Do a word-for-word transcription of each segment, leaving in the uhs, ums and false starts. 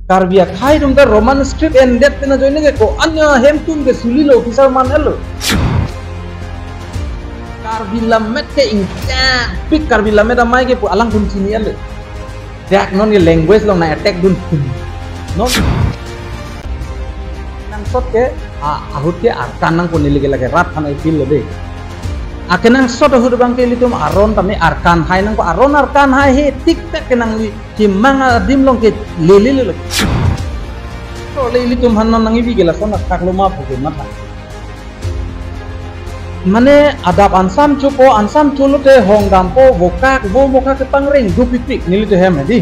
Karbi akhei atum ta Roman script endet pen ajoine ke ko-an ahem atum ke suli lo officer man-et lo. Karbi lammet ke ingtangpik, Karbi lammet amei ke pu alang atum chini-et lo. Dak non ke language along nang attack dun tum. Non. Nangsot ke, a, ahut ke Arkan nangpo neli ke lake rat aphan appeal lo de. Akenangsot ahut abang ke ilitum aron tame Arkan hai nangpo, aron Arkan hai he tik tak ke nangli kemang adim along ke lele lele. To le ilitum aphan non nangkebi ke lason athak lo ma pu ke matha. Mane adap ansam chopo, ansam cholote hong dampo, vokak vo mokha kepangreng dopikpik nelitum ahem hedi.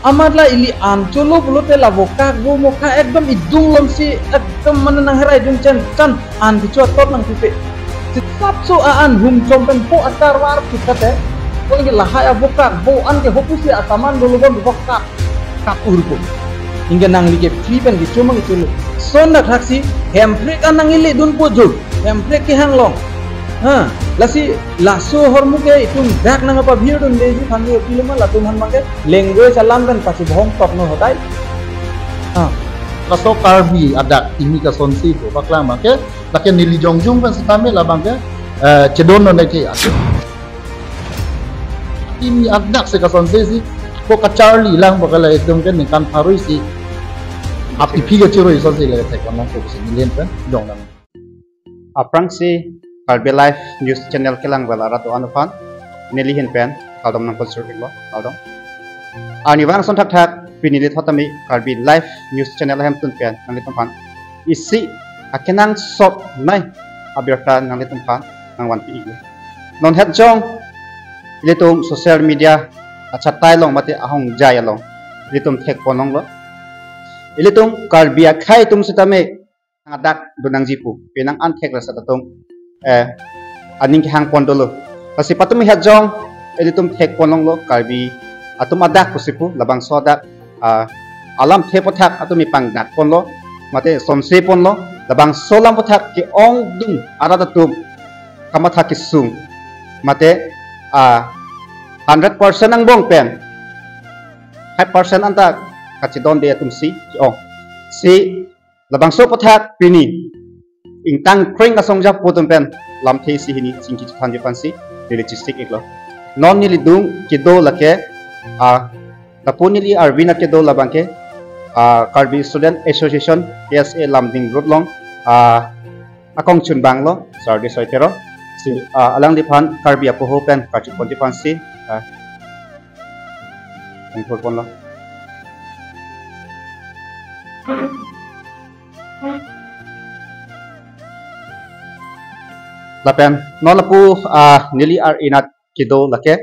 Amat la ili an cholo pulote la vokak vo mokha ekdom idung lomsi ekdom mane nangherai dung chen chan an kecho atot nangpipe. Sisapso a-an hum chom pen po atar var pitate. Ko ke lahai avokak vo an ke hopusi asaman dolo bon vokak kap urpo. Ingke nangli ke free pen kechomang kecholo. Lason athak si Hemprek an nangkele dunpo jo. Hemprek kehang along. Ha, lasi laso ahormu ke itum dak nangpabhir dunde ji aphan ke appeal ma latum aphan abang ke language alam pen pachibhong toknon hodai. Ha. Laso Karbi adak kimi kasonsi pu paklang abang ke, lake neli jongjung pen setame labang ke, eh, chedon non ke atu. Kimi adak si kasonsi si, ko kacharli lang bakala itum ke ningkan pharui si. Ap ipi ke chirui sonsi le thek lang ko si neli pen jong lang. Aphrangsi Karbi Live News Channel kelang vel arat do-an aphan neli ahin pen kardom nangpachur-iklo, kardom. Arnivang ason thakthak pini neli thotami Karbi Live News Channel ahemtun pen nanglitum aphan isi akenangsotnei abirta nanglitum aphan nangvanpi-iklo. Non het jong ilitum social media achatai along mate ahongjai along ilitum thekponlonglo. Ilitum Karbi akhei atum setame adak donangji pu penang an thek rasa atum, eh, aning kehangpon dolo. Lasi patumi het jong ilitum thekponlonglo Karbi atum adak pusi pu, labangso adak, ah, alamthe aputhak atum ipangdakponlo, mate sonseponlo, labangso alam aputhak ke-ongdung arat atum kamatha kesung, mate, ah, hundred percent angbong pen five percent anta kachedonde atum si ke-ong. Si labangso aputhak pini ingtangkreng asong ajapo atum pen lamthe isi hini chingki chethanji aphansi neli chisik-iklo. Non neli adung kedo lake, ah, lapu neli arvi nat kedo labang ke, ah, Karbi Student Association, K S A Lumding Road along, ah, akongchunbang lo, Sardi Soi Teron. Si, ah, alangliphan Karbi apoho pen kachepon aphansi, ah, ingthurponlo. Lapen non lapu, ah, neli arvi nat kedo lake,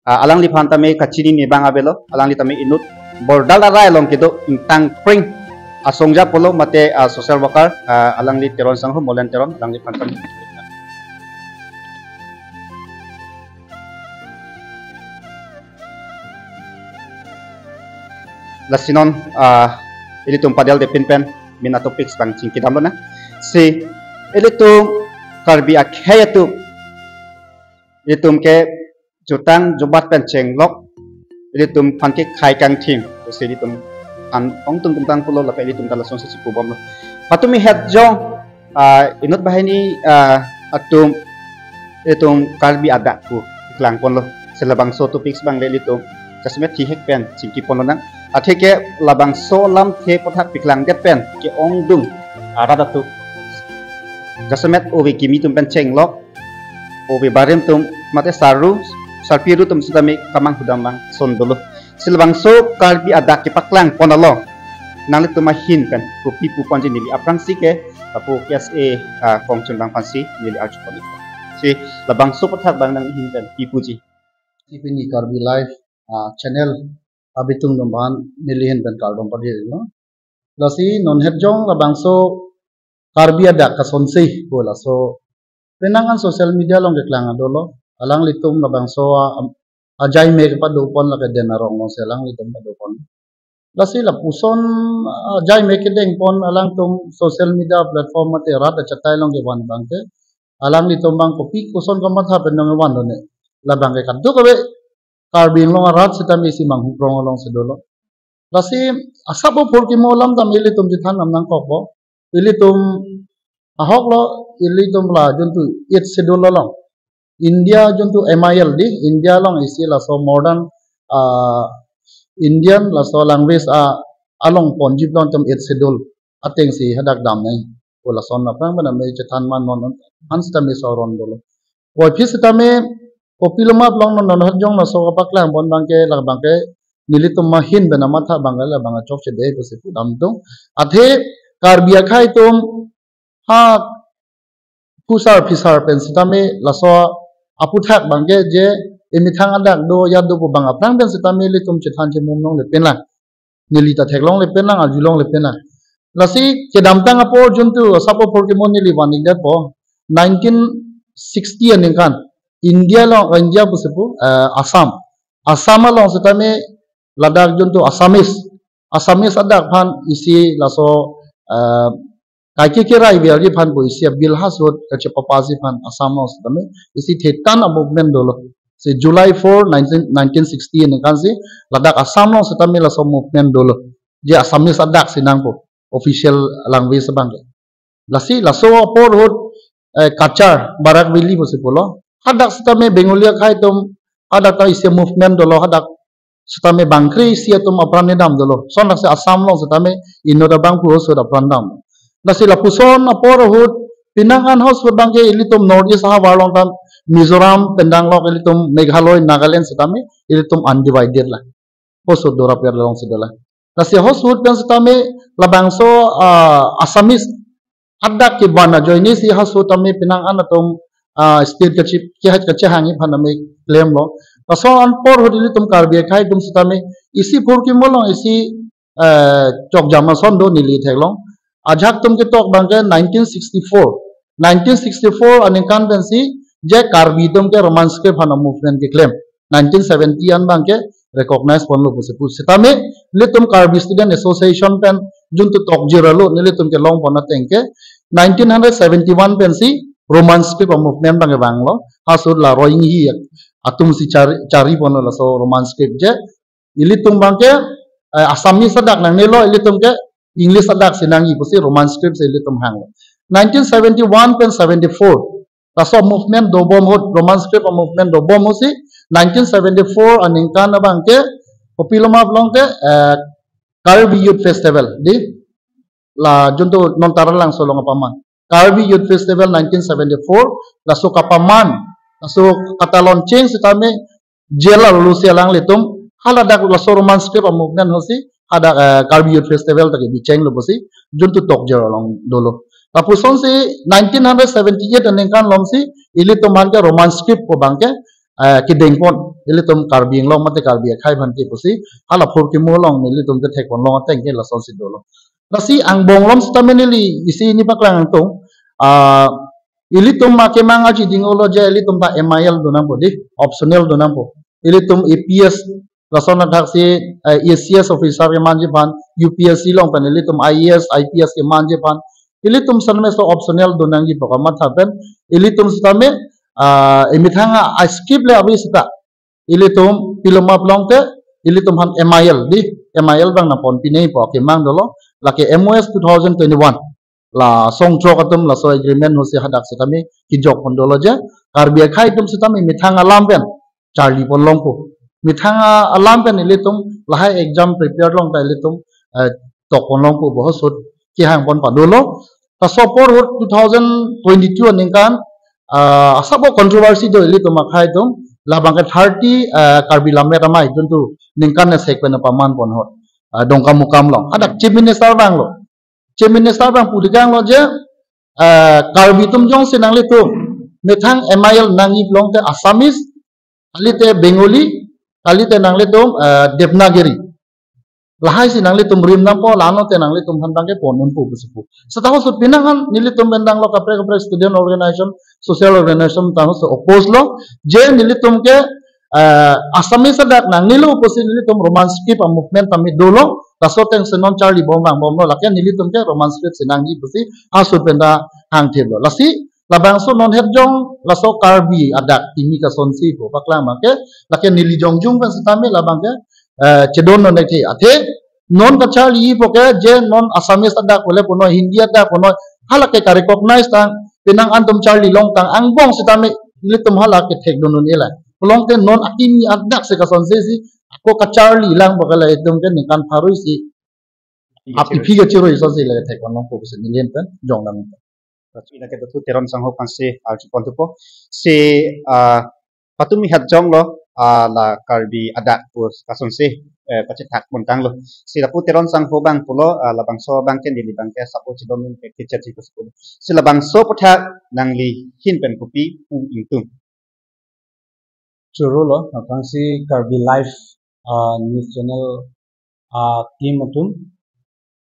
ah, alangliphan tame kachinine abang avelo, alangli tame inut Bordal arai along kedo ingtangkreng asong ajapo lo mate, ah, social worker, ah, alangli Teron sangho Molen Teron, alangliphan tame. Lasi non, ah, ilitum padel depin pen main atopics abang chingkidam lonang. Si ilitum Karbi akhei atum, ilitum ke jutang jubat pen chenglok, ilitum aphan ke khei kangthim, si ilitum an ongtung tumtang pulo lapen ilitum ta lasonsi chipubomlo. Patumi het jong, ah, inut banghini, ah, atum, ilitum Karbi adak pu klangponlo. Si labangso atopics abang le ilitum jasemet thihek pen chingkiponlonang. Atheke labangso alamthe aputhak paklangdet pen ke-ongdung arat atum jasemet ove kimi atum pen chenglok, ove barim atum mate sarru sarpi ru atum setame kamang hudam abang son dolo. Si labangso Karbi adak kepaklangpon along nanglitum ahin pen kopi puponji neli aphrangsi ke lapu K S A, ah, kongchunbang aphansi neli arjupon-ikpo. Si labangso aputhak abang nangli ahin pen pi puji? Isi pini Karbi Live, ah, Channel abitung atum aphan neli ahin pen kardom pagirlo. Lasi non het jong labangso Karbi adak kasonsi pu laso penang an social media along keklang dolo. Alanglitum labangso a, ajai me kepadopon lake Den Arong alongsi alanglitum padopon. Lasi lapuson, ah, ajai me kedengpon alangtum social media platform mate rat achatai along kevan abang ke, alanglitum abang kopi koson kamatha pen nangkevan lone. Labang ke kadokave Karbi Anglong arat setame isi Manghukrong alongsi dolo. Lasi asap o phurkimo alam tame ilitum chethan nam nangkokpo. Ilitum ahok lo, ilitum la juntu eighth schedule along India juntu M I L di, India along isi laso modern, ah, Indian laso language, ah, along ponji along tum eighth schedule atengsi hadak damnang. Pu lason aphrang pen tame chethan man non non. Hans tame soron dolo. Puvoiphit sitame kopiloma along non non hajong laso kapaklang pon abangke, labangke nelitum ahin pen amatha abangke labang chokche dei pusi pudam tung. Athe Karbi akhei atum ha phusar phisar pen sitame laso aphuthak abangke je emethang adak do ya do pu abang aphrang pen sitame ilitum chethan chemum longle pen lang. Neli ta theklongle pen lang, arjulongle pen lang. Lasi kedamtang apor juntu asap o phurkimo neli van-ikdetpo. Nineteen sixty aningkan India along, India pusi pu, eh, Assam. Assam along sitame ladak juntu Assamese, Assamese adak aphan isi laso, eh, kaike kerai verji aphan pu isi a-bill ha ahut kachepapasi aphan Assam along sitame isi thetan a-movement dolo. Si July four, nineteen, nineteen sixty aningkan si ladak Assam along sitame laso movement dolo. Je Assamese adak si nangpo, official language abangke. Lasi laso apor ahut, eh, Cachar, Barak Valley pusi pulo. Hadak sitame Bengali akhei atum, hadak ta isi movement dolo, hadak sitame bangkre isi atum apran kedam dolo. Lason lasi Assam along sitame inut abang pu ahut apran dam. Lasi lapuson apor ahut penang an ahut abangke ilitum North East ahavar along ta Mizoram pen danglok ilitum Meghalaya, Nagaland sitame ilitum undivided la. Ahut dorap yar long si dolang. Lasi ahut pen sitame labangso, ah, Assamese adak kevan ajoine si ahut tame penang an atum, ah, state kachi-, kehat kachehangji aphan tame klemlo. Laso apor ahut ilitum Karbi akhei atum sitame isi phurkimo along isi, eh, chokjam ason do neli theklong. Ajahak atum ketok abangke nineteen sixty-four. Nineteen sixty-four aningkan pensi je Karbi atum ke Roman script aphan a-movement keklem. Nineteen seventy an abangke recognize ponlo pusi pu. Sitame nelitum Karbi Student Association pen juntu tokjir alo nelitum kelong pon ateng ke nineteen seventy-one pensi Roman script a-movement abangke vanglo. Ahut la Roing Hi atum si chari, chari ponlo laso Roman script je. Ilitum abangke, eh, Assamese adak nangnelo, ilitum ke English adak si nangji pusi Roman script si ilitum hanglo. Nineteen seventy-one pen seventy-four laso movement dobom ahut, Roman script a-movement dobom ahut si nineteen seventy-four aningkan abangke kopiloma along ke, eh, Karbi Youth Festival di, la juntu non Taralangso along apaman. Karbi Youth Festival nineteen seventy-four, laso kapaman, laso kata-launching sitame jail arlo si alanglitum, haladak laso Roman script a-movement ahut si, hadak, eh, Karbi Youth Festival ta kebechenglo pusi, juntu tokjir along dolo. Lapuson si nineteen seventy-eight aningkan along si, ilitum aphan ke Roman script pu abangke, eh, kedeng pon, ilitum Karbi Anglong mate Karbi akhei aphan ke pusi, hala phurkimo along nelitum kethek pon long ateng ke lason si dolo. Lasi angbong along sitame neli isi hini paklang tung, ah, ilitum akemang aji dinglo je ilitum ta M I L do nangpo di, optional do nangpo. Ilitum A P S, lason athak si, eh, A C S officer kemanji aphan, U P S C along pen ilitum I A S, I P S kemanji aphan. Ilitum sitame laso optional do nangji pu kamatha pen, ilitum sitame, ah, emethang a-script le ave sita. Ilitum piloma along ke, ilitum aphan M I L di, M I L abang nangponpinei pu akemang dolo, lake M O S two thousand twenty-one. La songthrok atum laso agreement ahut si hadak sitame kijok pon dolo je, Karbi akhei atum sitame methang alam pen charli pon longpo. Methang a-, alam pen ilitum lahai exam prepare long ta ilitum, eh, tok pon longpo pu ahut kehang pon padolo. Laso apor ahut two thousand twenty-two aningkan, ah, asap o controversy do ilitum akhei atum, labangke thirty, ah, Karbi Lammet Amei juntu ningkan esek pen apaman pon ahut, ah, Dongkamukam along. Hadak Chief Minister vanglo. Chief Minister abang pu tekanglo je, ah, Karbi atum jongsi nanglitum methang M I L nangji along te Assamese, kalite Bengali, kalite nanglitum, ah, Devanagari. Lahai si nanglitum rim nangpo, la-an te nanglitum aphan abangke pon unpo pusi pu. Seta ahut penang an nelitum pen danglo kaprek kaprek student organization, social organization ta ahut oppose lo, je nelitum ke, eh, Assamese adak nangnelo pusi nelitum Roman script a-movement tame dolo, laso ateng si non charlibom vangbomlo, lake nelitum ke Roman script si nangji pusi ahut pen ta hangthiplo. Lasi labangso non het jong laso Karbi adak kimi kasonsi pu paklang abangke, lake neli jongjung pen sitame labangke, eh, chedon non neke athe, Non kacharli po ke je non Assamese adak pule punoi, Hindi adak punoi, hala ke ka-recognize tang, penang antum charli longtang angbong sitame ilitum hala ke thekdun un-e la. Pulote non akimi adak si kasonse si, ako kacharli lang po ke la itum ke ningkan pharo isi aphi kachiroi asonsi le thek-un longpo pusi neli pen jongdam. Lasi lake Dr. Teron Sangho aphansi arjupon thupo. Si, ah, patumi hat jonglo, ah, la Karbi adak pu kasonsi, eh, pachethak pontanglo. Si lapu Teron Sangho abang pulo, ah, labangso abang ke neli abang ke sapo chidom ke kechat si pusi pulo. Si labangso aputhak nangli ahin pen kopi pu ingtung? Choro lo, aphrangsi Karbi Live, ah, news channel, ah, team atum,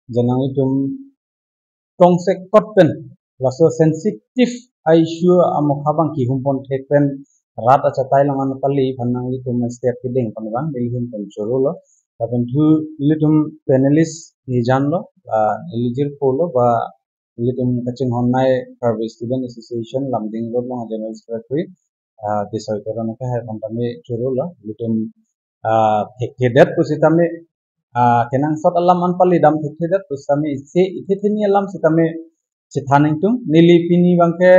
je nanglitum tongsekot pen laso sensitive issue amokha abang kehum pon thek pen rat achatai along an pali aphan nanglitum step kedeng pon abang neli ahin pen choro lo. Lapen thu ilitum panelist ni jan lo, ah, neli jirpo lo ba ilitum kachinghon nai Karbi Student Association Lumding Road along General Secretary, ah, Bisoi Teron ke hai pon tame choro lo, ilitum, ah, thekthedet pusitame, ah, kenangsot alam an pali dam thekthedet pusitame isi ithe theni alam sitame chethan ingtung. Neli pini abang ke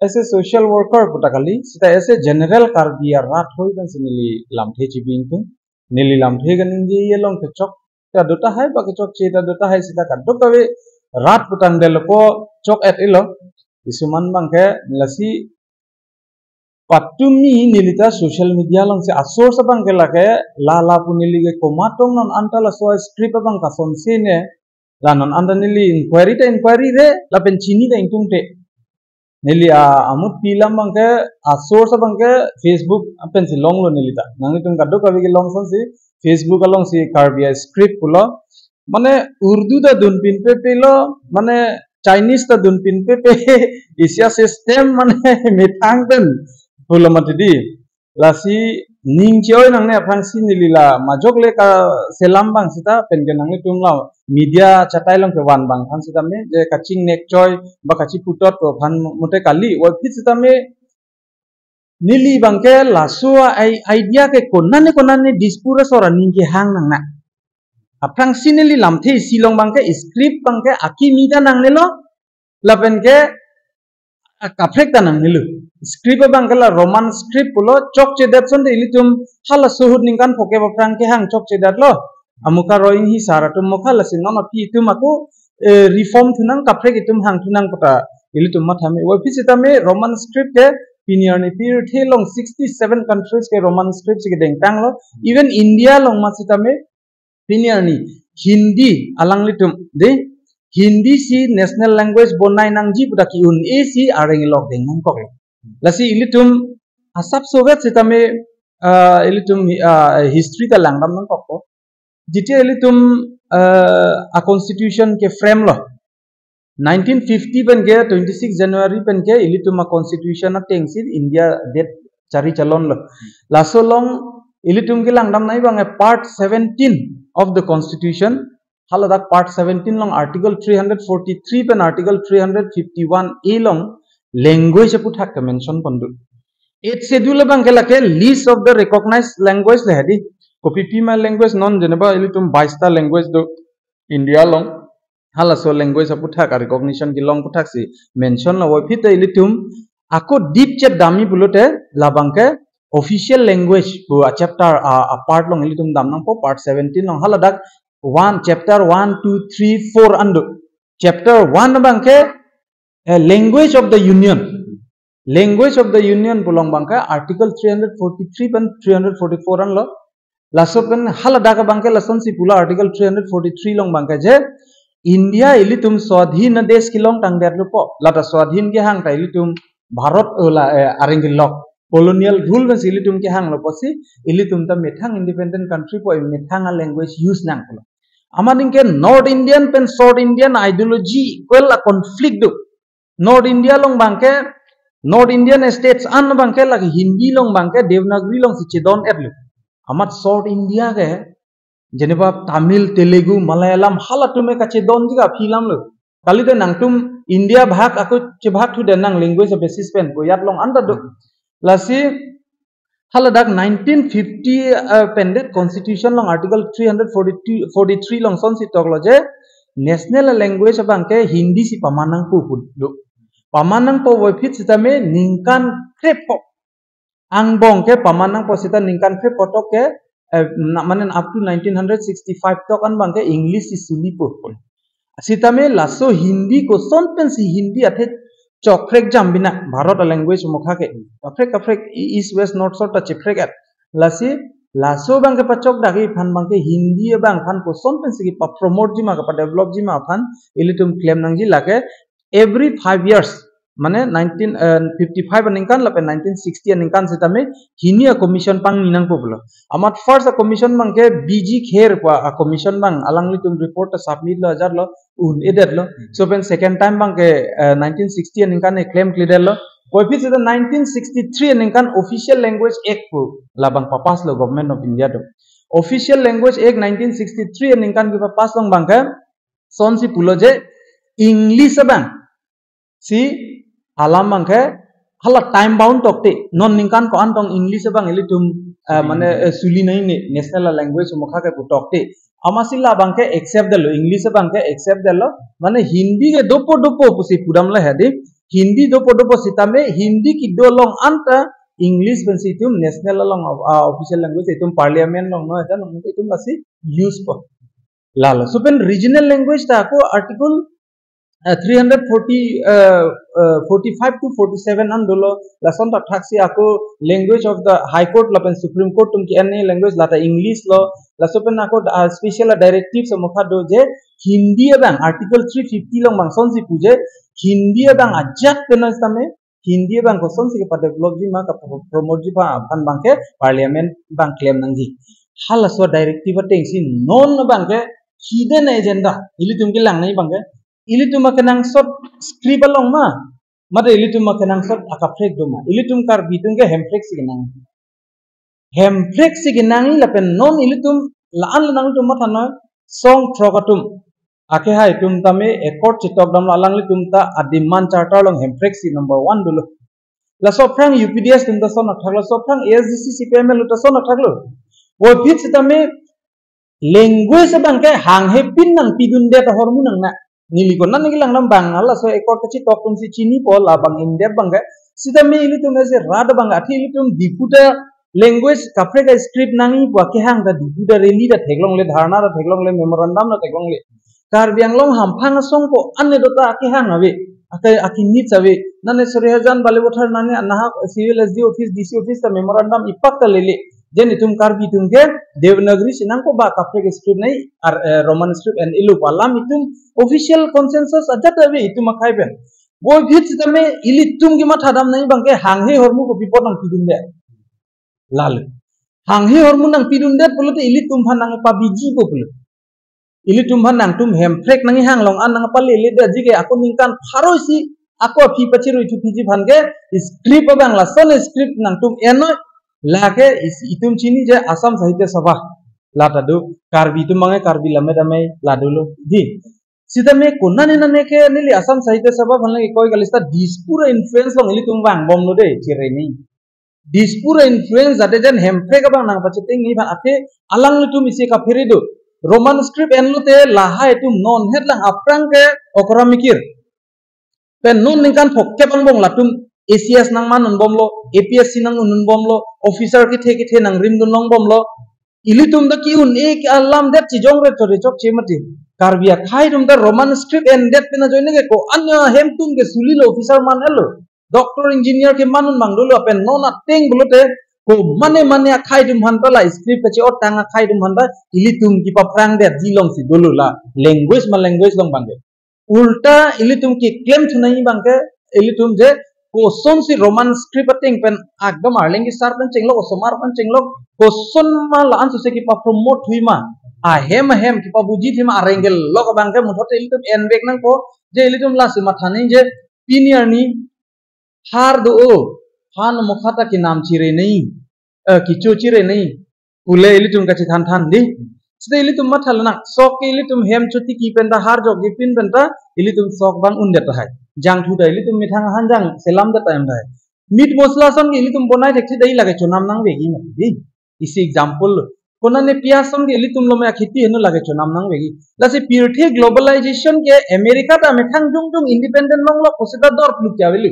as a social worker pu ta kali, sita as a general Karbi arat hoi pensi neli lamthe chibi ingtung. Neli lamthe kaningje along ke chok ta do tahai ba kechokche ta do tahai sita kadokave rat pu tangdet lapu chok-et-elo. Isuman abang ke lasi patumi neli ta social media alongsi a-source abang ke lake la lapu neli ke komat tong non anta laso script abang kasonse ne, la non anta neli inquiry ta inquiry re, lapen chini ta ingtungte. Neli a, amut pi alam abang ke, a-source abang ke Facebook pensi longlo neli ta. Nanglitum kadokave ke long asonsi Facebook alongsi Karbi a-script pulo. Mane Urdu ta dunpin pepe lo, mane Chinese ta dunpin pepe, isi a-system mane methang pen pulo mati di. Lasi ning che-oi nangne aphrangsi neli la majok le kaselam abang sita pen ke nanglitum la media chatai along kevan abang aphan sitame je kachingnek choi ba kachiputot ko aphan mute kali, waphi sitame neli abang ke laso a-, idea ke konane konane Dispur asor aning kehang nangne. Aphrangsi neli lamthe isi along abang ke script abang ke akimi ta nangnelo, lapen ke, ah, kaprek ta nangnelo. Script abang ke la Roman script pulo, chokchedet asonte ilitum halaso ahut ningkan phokep aphrang kehang chokchedetlo. Amokha roi hini sar atum mokha lasi non aphi itum ako, eh, reform thunang kaprek itum hang thunang pu ta ilitum matha me. Waphi sitame Roman script ke pini arni pirthe along sixty-seven countries ke Roman script si kedengtanglo. Even India along ma sitame pini arni Hindi alanglitum de Hindi si national language bonai nangji pu ta ki-un-e si areng lok deng nangkok. Lasi ilitum asap sovet sitame, ah, ilitum, ah, history ta langdam nangkok ko. Jitia ilitum, ah, a-constitution ke-frame lo. Nineteen fifty pen ke twenty-six January pen ke ilitum a-constitution ateng si India det chari chalonlo. Laso along ilitum kelangdam nai abang a-part seventeen of the constitution. Haladak part seventeen along article three hundred forty-three pen article three hundred fifty-one A along language aputhak ke-mention pon do. Eighth schedule abang ke lake list of the recognized language le hadi. Kopi pi ma language non jeneba ilitum bais ta language do India along. Halaso language aputhak a-recognition kelong aputhak si mention lo, waphi ta ilitum ako deep chet damji pulote labang ke official language pu a-chapter a, a-part along ilitum dam nangpo, part seventeen along haladak one, chapter one, two, three, four an do. Chapter one abang ke, eh, language of the union. Language of the union pu along abang ke article three hundred forty-three pen three hundred forty-four anlo. Laso pen haladak abang ke lasonsi pulo article three hundred forty-three along abang ke je India ilitum swadhin desh kelong tangdetlo po. Lata swadhin kehang ta ilitum Bharat ola, eh, areng kelok colonial rule pensi ilitum kehanglo pusi ilitum ta methang independent country po, methang a-language use nang pulo. Amat anke North Indian pen South Indian ideology equal a-conflict do. North India along abang ke, North Indian states an abang ke lake Hindi along abang ke Devanagari alongsi chedon-etlo. Amat South India ke jeneba Tamil, Telugu, Malayalam halatum ke kachedonji ke aphi alamlo. Kalite nangtum India bhag ako chebhag thu den nang language basis pen ko ajat along anta do. Lasi Haladak nineteen fifty, eh, pen det constitution along article three hundred forty-two, forty-three along sonsi toklo je national language abangke Hindi si paman nangpo pu do. Paman nangpo puvoiphit sitame ningkan krepho angbong ke paman nangpo sita ningkan krepho tok ke, eh, na, mane up to nineteen sixty-five tok an abangke English si sulipo. Sitame laso Hindi koson pensi Hindi athe chokrek jam bina Bharat a language mokha ke. Kaprek kaprek e-, east west north south ta chiprek et. Lasi laso abangke pachokdak iphan abangke Hindi abang aphan koson pensi kipa promote jima kapa develop jima aphan ilitum klem nangji lake every five years, mane nineteen, eh, fifty-five aningkan lapen nineteen sixty aningkan sitame hini a commission pangni nangpo pulo. Amat first a commission abangke B G Kher pu a commission abang alanglitum report ta submit lo ajar lo un-edetlo. So pen second time abangke, eh, nineteen sixty aningkan e claim kledetlo. Puvoiphit sita nineteen sixty-three aningkan Official Language Act pu labang papass lo Government of India do. Official Language Act nineteen sixty-three aningkan kipapass along abangke sonsi pulo je English abang si alam abangke hala time bound tokte non ningkan ko-an tong English abang ilitum, eh, mane, eh, suli nangji national language mokha ke pu tokte. Amatsi labangke accept detlo, English abangke accept detlo. Mane Hindi ke dopo dopo pusi pudam le hadi. Hindi dopo dopo sitame Hindi kedo along anta English pensi itum national along, ah, official language itum parliament along no eta along itum lasi use po. Lalo. So pen regional language ta ako article, eh, three hundred forty, eh, eh, forty-five to forty-seven an dolo. Lason ta thaksi ako language of the High Court lapen Supreme Court atum ke-en language lata English lo. Laso pen ako, ah, special directives amokha do je Hindi abang article three fifty along abang sonsi pu je Hindi abang ajat pen sitame Hindi abang kosonsi kipa develop jima kapa promote jima aphan abangke parliament abang klem nangji. Halaso directive atengsi non abangke hidden agenda ilitum kelang nangji abangke ilitum akenangsot script along ma, mate ilitum akenangsot akaprek do ma, ilitum Karbi atum ke Hemprek si kenang. Hemprek si kenang lapen non ilitum la-an la nangtum matha noi song throk atum. Akehai atum tame accord chitok damlo alanglitum ta a demand charter along Hemprek si number one dolo. Laso aphrang U P D S atum ta son athak lo, laso aphrang A S D C C P I M L ta son athak lo. Puvoiphit sitame language abangke hanghe pin nangpidundet ahormu nang na. Neli konat nangkelang dam abang laso accord kachitok atumsi chinipo labang in-depth abangke. Sitame ilitum as a rat abang athe ilitum Diphu ta language kaprek a script nangji pu akehang ta Diphu ta rally ta theklongle, dharna ta theklongle, memorandum ta theklongle. Karbi Anglong hamphang asong ko ane do ta akehang ave, ake, akinit ave. Nane Sarihajan Balipathar nane anaha civil S D O office, D C office ta memorandum ipak ta lele. Je itum Karbi atum ke Devanagari si nangkok ba kaprek script nangji, ar, eh, Roman script en-elo pu alam itum official consensus ajat ave itum akhai pen. Puvoiphit sitame ilitum kematha dam nangji abangke hanghe hormu kopi apot nangpidundet. Lalo. Hanghe hormu nangpidundet pulote ilitum aphan nangpabiji po pulo. Ilitum aphan nangtum Hemprek nangkehang along an nangpalele detji ke ako ningkan pharo isi ako aphi pachirui thuphiji aphan ke script abang lason script nangtum en noi lake is-, itum chini je Assam Sahitya Sabha lata do Karbi atum abangke Karbi Lammet Amei la dolo di. Sitame konane nane ke neli Assam Sahitya Sabha aphan lake koi kali sita Dispur influence along ilitum vangbomlo de chireni. Dispur influence jate jen Hemprek abang nangpachitengji aphan athe alanglitum isi kaphere do. Roman script enlote lahai atum non hetlang aphrang ke okra mikir. Pen non ningkan phokep angbong latum A C S nangman unbomlo, A P S C nang un unbomlo, officer kethe kethe nangrim dun longbomlo. Ilitum ta ki-un-e ke alam det chijongre to re chokche mati. Karbi akhai atum ta Roman script endet pen ajoine ke ko-an ahem atum ke sulilo officer man-etlo. Doctor engineer keman un mang dolo pen non ateng pulote ko mane mane akhai atum aphan ta la script kachi-ot tang akhai atum aphan ta ilitum kepaphrang detji alongsi dolo la language ma language along abangke. Ulta ilitum keklem thu nangji abangke ilitum je kosonsi Roman script ateng pen akdom Arleng kesar pen chenglok, osomar pen chenglok, koson ma la-an suse kepa promote thuji ma, ahem ahem kepabuji thuji ma, areng kelok abangke muthot ilitum envek nangpo, je ilitum lasi matha nangji je pini arni har do-o, han mokha ta kenam chire nangji, eh, kecho chire nangji pule ilitum kachethan than di. Sita ilitum matha lonang, sok ke ilitum hem chotiki pen ta har jokji pin pen ta ilitum sok abang undet tahai. Jangthu ta ilitum methang ahan jang selamdet tahai. Meat masala ason ke ilitum bonai thekthedet lake chonam nangvekji mati dei. Isi example lo. Konane piyaj ason ke ilitum lo me akheti henlo lake chonam nangvekji. Lasi pirthe globalization ke America ta amethang jongjong independent longlo pusita dor pluk ke avelo.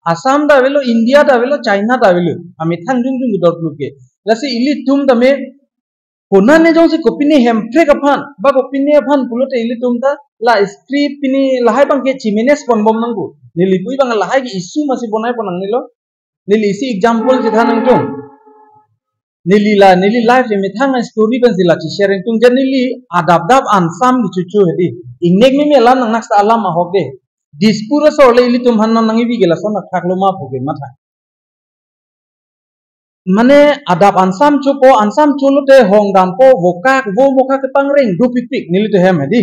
Assam ta avelo, India ta avelo, China ta avelo. Amethang jongjong dor pluk ke. Lasi ilitum tame konane jongsi kopine hemprek aphan, ba kopine aphan pulote ilitum ta la script pine lahai abang ke chimenes ponbom nangpo. Neli pu abang lahai ke issue masi bonai pon nangnelo. Neli isi example chethan nangtung. Neli la, neli life le methang story pensi la chishare nangtung. Jan neli adap dap ansam kechocho hedi. Ingnek meme alam nang naksta alam ahok de. Dispur asor le ilitum aphan non nangkebi ke lason athak lo ma pu ke matha. Mane adap ansam chopo, ansam cholote hong dampo, vokak vo mokha kepangreng dopikpik nelitum hem hedi.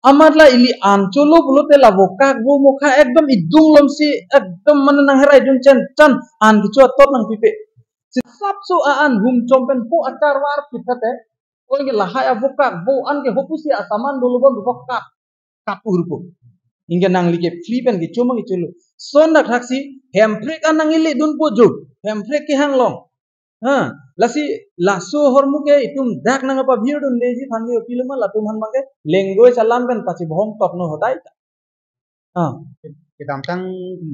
Amat la ili an cholo pulote la vokak vo mokha ekdom idung lomsi ekdom mane nangheraidun chen chan an kecho atot nangpipe. Si sapso a-an hum chom pen po achar var pithate. Oi ke lahai avokak vo an ke hopusi asaman dolo bon vokak kap urpo. Ingke nangli ke free pen kecho ma kecholo. Lason dak thaksi hemprek an nangkeledunpo jo. Hemprek kehang long. Ha, lasi laso ahormu ke itum dak nangpavirdundeji aphan ke apilo ma latum aphan abang ke language alam pen pachibohong tokno hodai ta. Ha. Kedamtang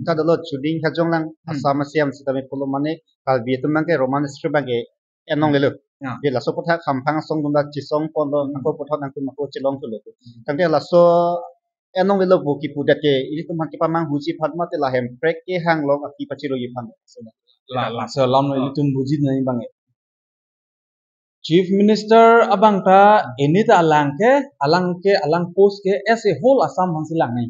ta dolo Chuding Hajong lang Hmm. Assam a-C M sitame pulo mane Karbi atum abang ke Roman script abang ke en longlelo. Ya. Di laso aputhak hamphang asong atum ta chesong ponlo, Hmm. nangko puthot nangtum ako chelong thulo. Hmm. Tangte laso en longlelo pu kipudet ke ilitum aphan kepamanghuji aphan mate la hemprek kehang long aphi pachiroji aphan. La, laso alam lo ilitum bujit nai abang ke. Chief Minister abang ta ini ta alang ke, alang ke, alang post ke as a whole Assam aphansi lang nai.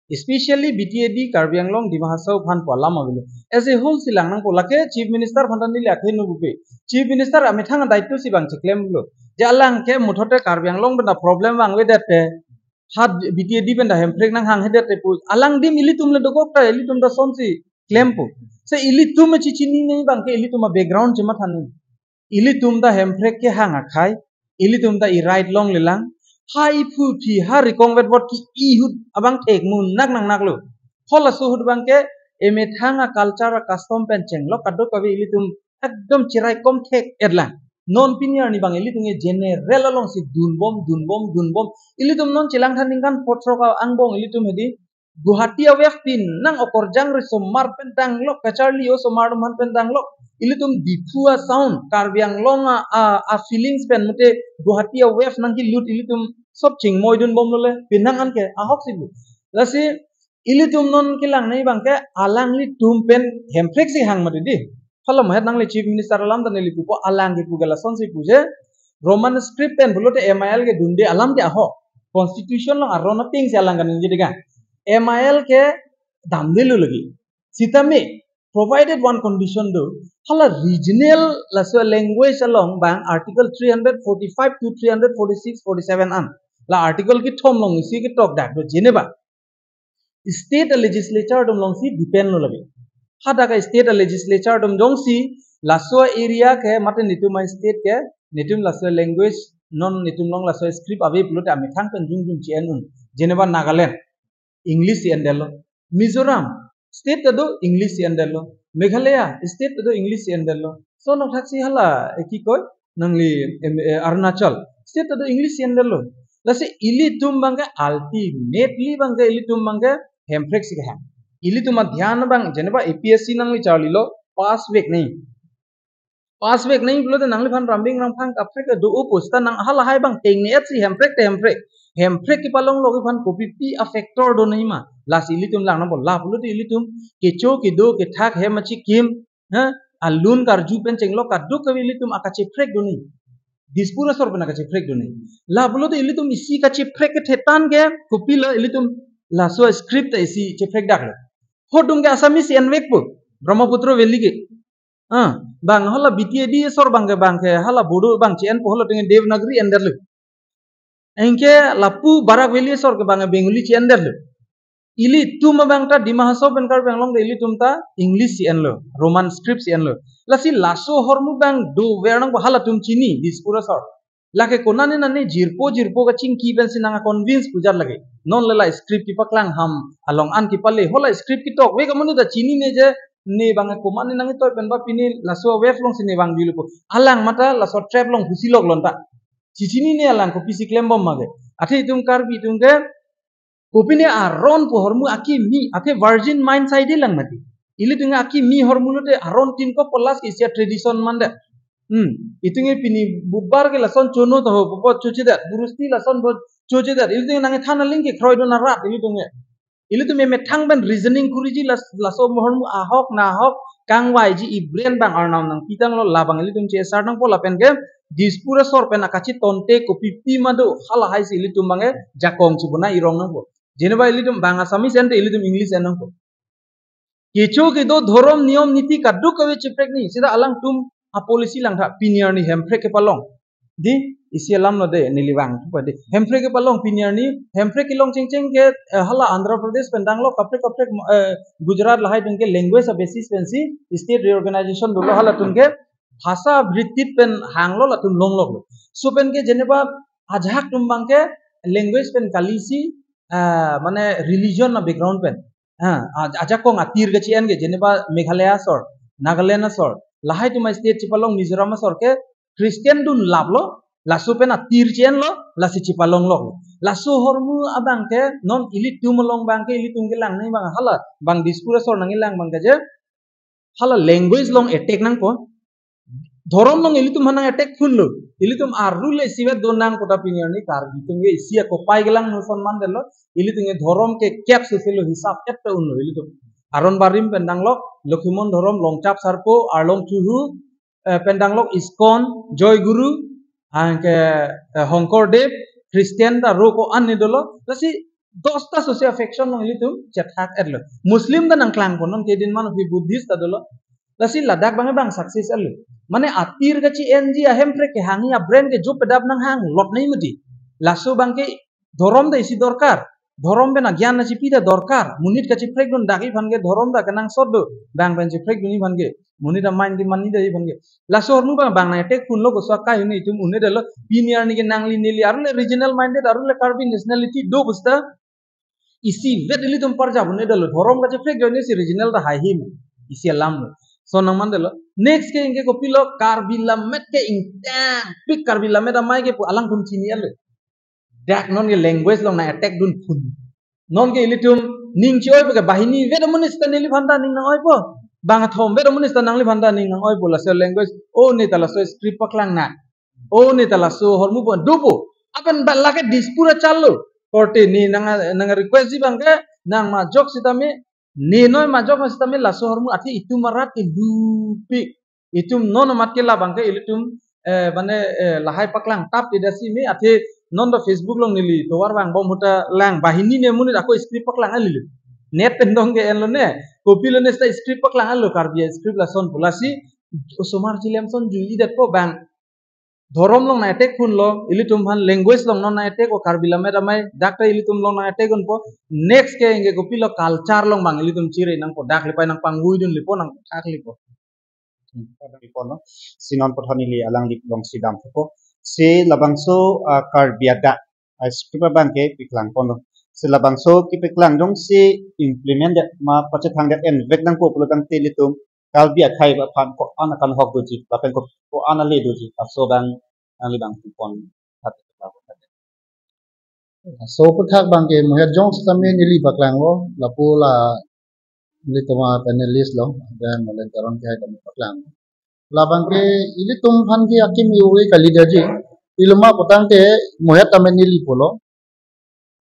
Especially B T A D Karbi Anglong Dima Hasao aphan pu alam avelo. As a whole si lang nangpo, lake Chief Minister aphan ta neli akhei no bupe. Chief Minister amethang daityo si abang cheklemlo. Je alang ke muthot te Karbi Anglong pen ta problem vangvedet te. Ha B T A D pen ta hemprek nanghanghedet te pu. Alang adim ilitum le dokok ta, ilitum ta lasonsi klempo. Se ilitum chichini nai abang ke ilitum a-background chematha nai. Ilitum ta hemprek kehang akhei, ilitum ta i-right longlelang, ha iphu phi, ha rikong vetvot ki-i ahut abang thekmu nak nang naklo. Halaso ahut abang ke emethang a-culture a-custom pen chenglok kadokave ilitum ekdom cheraikom thek-etlang. Non pini arni abang ilitum ke general alongsi dunbom, dunbom, dunbom. Ilitum non chelangtha ningkan phothrok angbong ilitum hedi Guwahati a-wave pin nang okorjang risomar pen danglok, kacharli osomar atum aphan pen danglok. Ilitum Diphu a-sound, Karbi Anglong a, a, a-feelings pen mate Guwahati a-wave nangkelut ilitum sop chingmoidunbomlo le, penang anke ahok si bu. Lasi ilitum non kelang nai abang ke alanglitum pen hemprek si hang mati dei. Hala mahet nangli Chief Minister alam ta neli pupo, alang kepu ke lasonsi pu je, Roman script pen pulote M I L kedunde alam ke ahok. Constitution along aron ating si alang kaningje dega. M I L kedamdelo lagi. Sitame, provided one condition do, hala regional laso language along abang Article three hundred forty-five to three hundred forty-six forty-seven an. La article kethom along isi ketok dak do, jeneba state legislature atum alongsi depend lo lagi. Hadak a-state legislature atum jongsi laso area ke mate netum a-state ke netum laso language non netum along laso script ave pulote amethang pen jongjong che-en un. Jeneba Nagaland, English si endetlo. Mizoram state ta do, English si endetlo. Meghalaya state ta do, English si endetlo. Lason thaksi hala, eh, kikoi nangli, em, eh, Arunachal state ta do, English si endetlo. Lasi ilitum abang ke ultimately abang ke ilitum abang ke hemprek si kehang. Ilitum adhyan abang jeneba A P S C nangli charlilo, pass vek nai. Pass vek nai pulote nangliphan rambing rangphang kaprek kedo-o pusita nang halahai abang tengne-et si hemprek te hemprek. Hemprek kepalong lok iphan kopipi a-factor do nai ma. Lasi ilitum lang nangpo, la pulote ilitum kecho kedo kethak hem achikim, ha, alun karju pen chenglok kadokave ilitum akacheprek do nai. Dispur asor pen akacheprek do nai. La pulote ilitum isi kacheprek kethetan ke kopilo ilitum laso script ta isi cheprek daklo. Hodung ke Assamese si envekpo, Brahmaputra Valley ke. Ah, abang hala B T A D asor abang ke, abang ke hala Bodo abang che-enpo, hala tengen Devanagari endetlo. Anke lapu Barak Valley asor ke abang Bengali che-endetlo. Ilitum abang ta Dima Hasao pen Karbi Anglong ta ilitum ta English si enlo, Roman script si enlo. Lasi laso ahormu abang dover nangpo, halatum chini Dispur asor. Lake konane nane jirpo jirpo kachingki pensi nang convince pu jat lake. Non le la script kepaklang ham along an kepale. Hala script ketok ave ke amonit ta chinine je ne bang komat ne nangtoi pen ba pini laso wave alongsi ne vangdunlo pu. Alang mate laso trap along pusi lok lonta. Chichinine alang kopisi klembom ma ke. Athe itum Karbi atum ke kopine aron pu ahormu akimi, athe virgin mind side lang mati. Ilitum akimi ahormu lote aron tin ko polas isi a-tradition mande. Hmm, itum ke pini Budbar ke lason chono to ho, bo chochedet, Burusti lason bo chochedet. Ilitum nangthan aling ke kroidun arat, ilitum ke. Ilitum methang pen reasoning kuriji las-, laso ahormu ahok nahok kangvaiji, i brain bang arnam nangpitanglo, labang ilitum chesar nangpo lapen ke Dispur asor pen akachitonte kopipi ma do, hala haisi ilitum bang ke jakong chibona irong nangpo. Jeneba ilitum bang Assamese ente ilitum English en nangpo. Kecho kedo dhorom niyom niti kadokave chiprekji, seta alangtum a-policy langtha. Pini arni Hemprek kepalong. Di, isi alam lo de, neli vangthupo di. Hemprek kepalong pini arni, Hemprek kelong chengcheng ke, eh, hala Andhra Pradesh pen danglok, kaprek kaprek, eh, Gujarat lahai atum ke language a-basis pensi state reorganization dolo, halatum ke bhasha bhritti pen hanglo, latum longloklo. So pen ke jeneba ajahak atum bang ke language pen kalisi, ah, mane religion a-background pen. Ha, aj-, ajakong atir kachi-en ke jeneba Meghalaya asor, Nagaland asor, lahai atum a-state chipalong, Mizoram asor ke Christian dunlaplo, laso pen atir chi-enlo, lasi chipalonglok. Laso ahormu abang ke non ilitum along bang ke, ilitum kelang nangji bang hala, bang Dispur asor nangkelang bang ke je, hala language along attack nangpo. Dhorom along ilitum aphan nang-attack phunlo. Ilitum arule isivet do nang kota pini arni Karbi atum ke isi akopai kelang noson mandetlo. Ilitum ke dhorom ke kep seselo, hisap et pe unlo ilitum. Aron barim pen danglok, Lokhimon dhorom, Longchap Sarpo, Arlong Chuhu, eh, pen danglok ISKCON, Joy Guru, anke, eh, Shonkordev, Christian ta ro ko-an ne dolo. Lasi dosta sosia faction along ilitum chethak etlo. Muslim ta nangklangpo, non kedin man aphi Buddhist ta dolo. Lasi ladak bang bang success etlo. Mane atir kachi-enji a-Hemprek kehangji a-brain ke jo pedap nanghang lot nangji mati. Laso bang ke dhorom ta isi dorkar. Dhorom pen agyan na chipi ta dorkar. Monit kachiprekdun dak aphan ke dhorom ta kenangsot do. Bang pen chiprekdunji aphan ke. Monit a-mind ke mani da aphan ke. Laso ahormu bang bang nang-attack phunlo, koso akai un-e itum un-edetlo. Pini arni ke nangli neli arule regional minded, arule Karbi nationality do pu seta isivet ilitum parjap un-edetlo. Dhorom kachiprek ajoine si regional ta haihim. Isi alam lo. So nang mandetlo. Next ke ingke kopilo, Karbi Lammet ke ingtangpik, Karbi Lammet amei ke pu alangtum chini etlo. Dak non ke language along nang-attack dun phun. Non ke ilitum ning chi-oipo ke, banghini vet amonit ta neliphan ta ning nang-oipo. Bangkethom vet amonit ta nangliphan ta ning nang-oipo, laso language. O ne ta laso script paklang nang. O ne ta laso ahormu pu dopo. Apen ba lake Dispur achal lo. Korte ne nang, nang-request ji bang ke, nang majok sitame, ne noi majok sitame laso ahormu athe itum arat ke lupik. Itum non amat ke labang ke ilitum, eh, mane, eh, lahai paklang tap ida si me, athe non do Facebook along neli tovar vangbom ahut ta lang, banghini ne monit ako script paklang alilo. Net pen dong ke enlo ne. Kopilo ne seta script paklang alo, Karbi script lason pu. Lasi osomar chilem son ju-idetpo bang. Dhorom along nang-attack phunlo, ilitum aphan language along non nang-attack o, Karbi Lammet amei, dak ta ilitum along nang-attack dunpo. Next ke ingke kopilo, culture along bang ilitum chire nangpo, dak lepai nangpangvoi dunlepo, nangthaklepo. Hmm, padang iponlo. Si non puthot neli alangli alongsi damthupo. Si labangso, ah, Karbi adak, ah, script abang ke paklang ponlo. Si labangso kepaklang jongsi implement det ma pachethang det envek nangpo pulo tangte ilitum Karbi akhei aphan ko-an akanhok doji, lapen ko, ko-an ale doji, laso abang nangli bang pon. So aphuthak bang ke muhet jong sitame neli paklanglo, lapu la nelitum a-panelist lo, dan Molen Teron ke hai tame paklang. Labang ke ilitum aphan ke akimi ove kalidaji, iluma putangte muhet tame neli pulo.